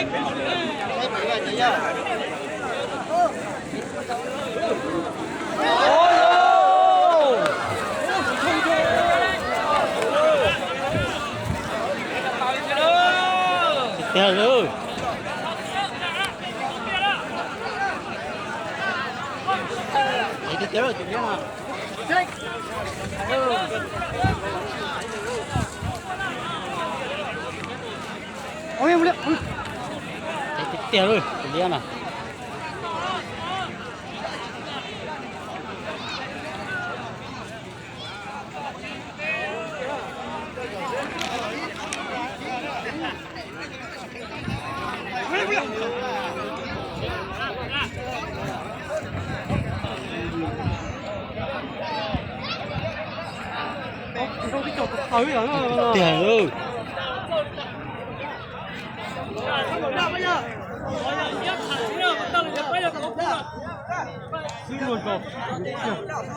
Tiag lawm. Tiag tiag lawm tus liab no. Tiag tiag lawm tus liab no. Tiag.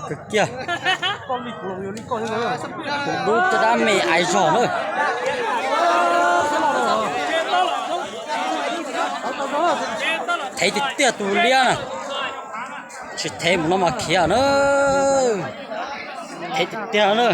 Kawg kiag. Tus dub caj dab me aiv zog na. Thev tiag tiag tus liab na. Tsis thev mus no mas khiav na. Thev tiag tiag na.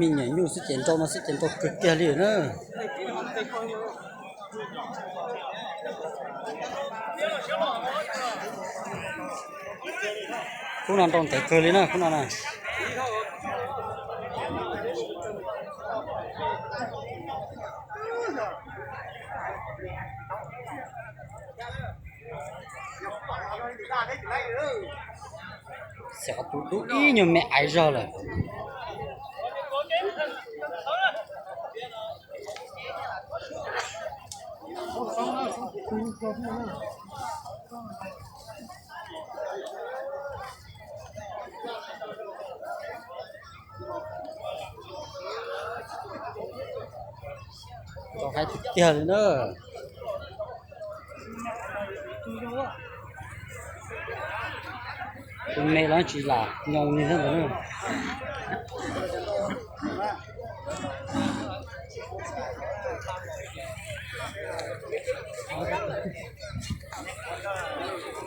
Me nyuam nyuj xwb ces nrau no xwb ces nrau kawg kiag li na. Khub no nrau ntev kawg li na khub no na. Xyov tus dub ib nyuag me aiv zog lawm. Tau hais tiag tiag li na. Tus me los tsis lam nyoo li thiab ntawd na.